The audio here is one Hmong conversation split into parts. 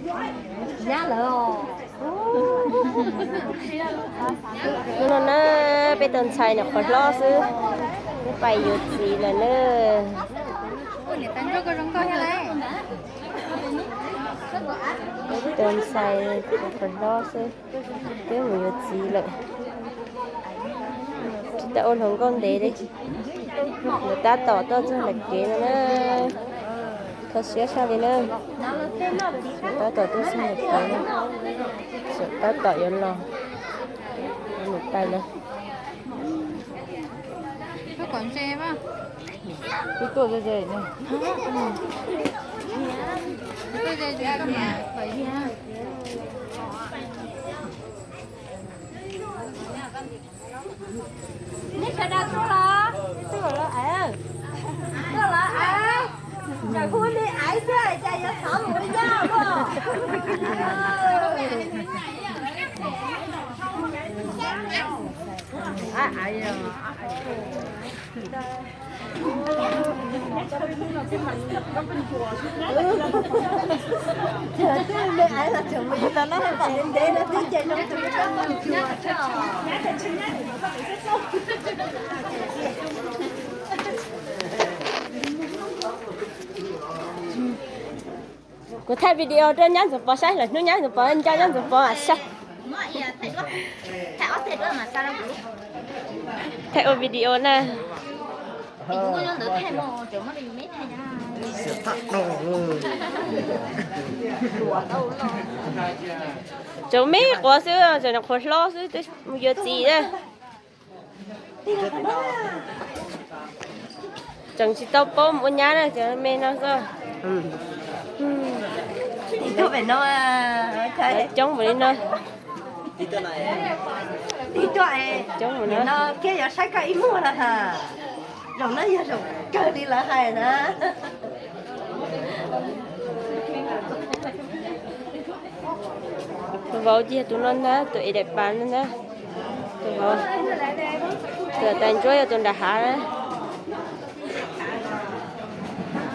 Hnub no na, peb tus ntxhais nyuam qhuav hlob xwb, twb pais yuav txiv lawm na. Peb tus ntxhais nyuam qhuav hlob xwb, twb mus yuav txiv lawm. Tsis tau ua hluas nkauj ntev li, tab tom tuaj txog ntawm kev no na. Kho siab tshaj li na. Tab tom tuaj txog ntawm kev, tab tom yuav los, mus pais lawm. Nej sawv daws tuaj los, tuaj los, tuaj los, ntawm hu li aiv xwb cas yuav thov mus ua yaj os. Kuv thaij video rau nyab Ntxoov Pov saib, lwm hnub nyab Ntxoov Pov nco nyab Ntxoov Pov saib. Thaij ua video na. Tseem me quav xwb, tseem nyuam qhuav hlob xwb, twb mus yuav txiv na. Tseem tsis tau paub mus ua nyab na, cov me no xwb. Coob mus li no. Coob mus no. Thiab yuav saib koj ib muag no. Zaum no yog zaum kawg li lawv hais na. Tus vauv ces tus no ntag, tus es daim pav no ntag. Tus vauv, tus tais ntsuab yog tus nram hav na.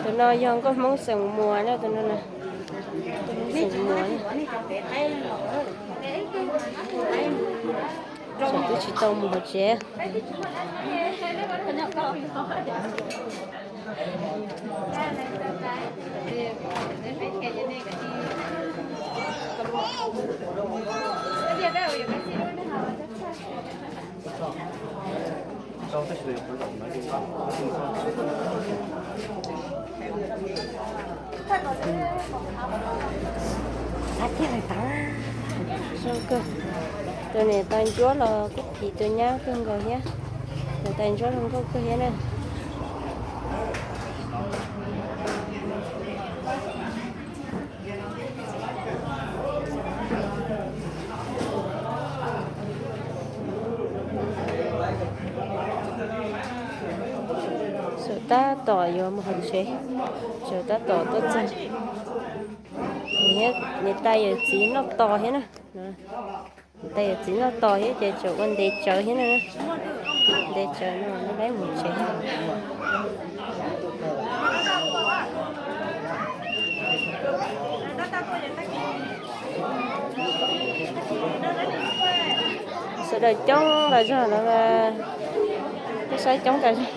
Tus no yog nkauj Hmoob xeem Muas na, tus no na. Xeem Muas na. Tseem twb tsis tau mus hauv tsev. Zoo kawg. Tus niam tais ntsuab los kuj phim tus nyab kawg nkaus thiab. Niam tais ntsuab zoo nkauj kawg thiab na. Sawv tab tom yuav mus hauv tsev, sawv tab tom tuaj txog. Niam tais yawm txiv noj tos thiab na. Niam tais yawm txiv noj tos thiab ces tseem ua ntev tsawv thiab na. Ntev tsawv no nej laib mus tsev. Sawv daws coob tas zog no, peb saib coob tas zog.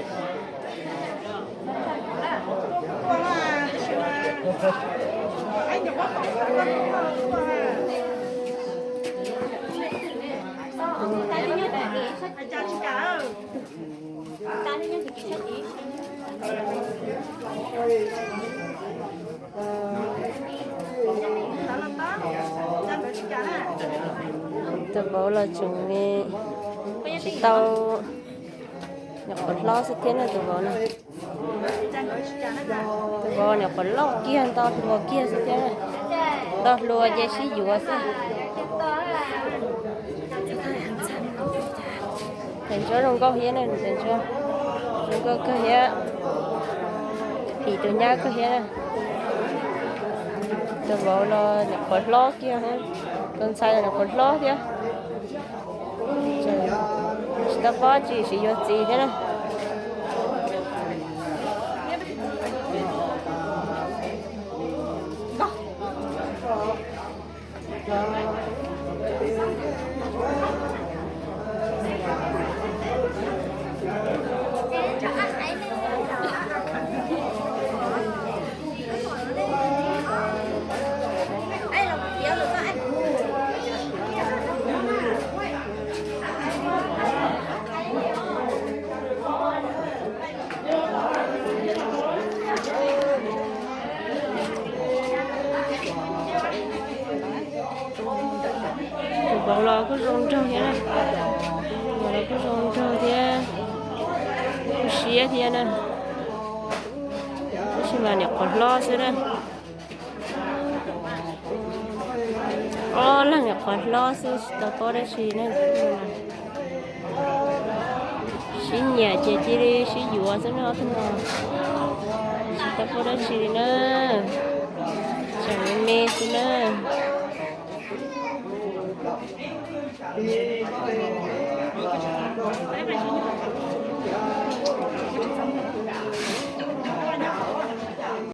Tus vauv los tseem tsis tau, nyuam qhuav hlob xwb thiab na tus vauv no. Tus vauv nyuam qhuav loj kiag nto hluas kiag xwb thiab, nto hluas ces sib yuav xwb. Tais ntsuab zoo nkauj thiab na, tais ntsuab zoo nkauj kawg thiab, phim tus nyab kawg thiab. Tus vauv los nyuam qhuav hlob kiag, tus ntxhais los nyuam qhuav hlob thiab. Tsis tau paub tsis siv yuav txiv thiab na. Tus vauv los kuj zoo nraug thiab na. Tus vauv los kuj zoo nraug thiab, kuj siab thiab na. Tab sis mas niam qhuav hlob xwb na. Ob leeg niam qhuav hlob xwb tsis tau paub dab tsi na. Sib nyiam ces cia li sib yuav xwb na ob tug no. Tsis tau paub dab tsi li na. Tseem me me xwb na.